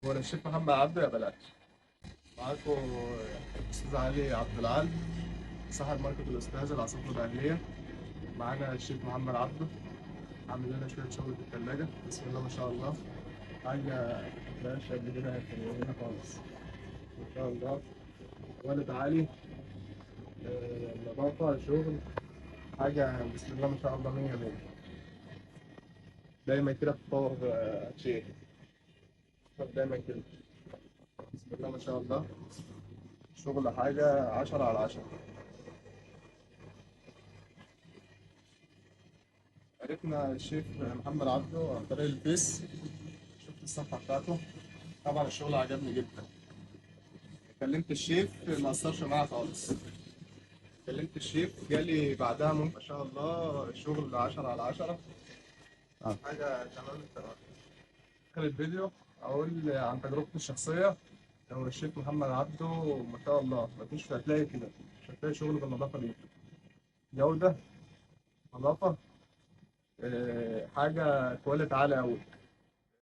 ولا الشيف محمد عبده يا بلاش. معاكم الاستاذ علي عبد العال صاحب ماركة الاستاذ العصافرة الأهلية. معانا الشيف محمد عبده عامل لنا شوية شغل في الثلاجة، بسم الله ما شاء الله، حاجة ما شفتهاش قبل كده هنا خالص ما شاء الله. ولد عالي، نظافة، شغل، حاجة بسم الله ما شاء الله 100 100. دايما كده تطور شيء، دايما كده بسم الله ما شاء الله، شغل حاجة 10 على 10. عرفنا الشيف محمد عبده عن طريق الفيس، شفت الصفحة بتاعته، طبعا الشغل عجبني جدا. كلمت الشيف ما قصرش معايا خالص، كلمت الشيف جالي بعدها ما شاء الله شغل 10 على 10، حاجة تمام التمام. آخر الفيديو أقول عن تجربتي الشخصية، لو الشيف محمد عبده ما شاء الله مفيش، هتلاقي كده، مش هتلاقي شغل بالنظافة دي، جودة، نظافة، حاجة quality عالية أوي.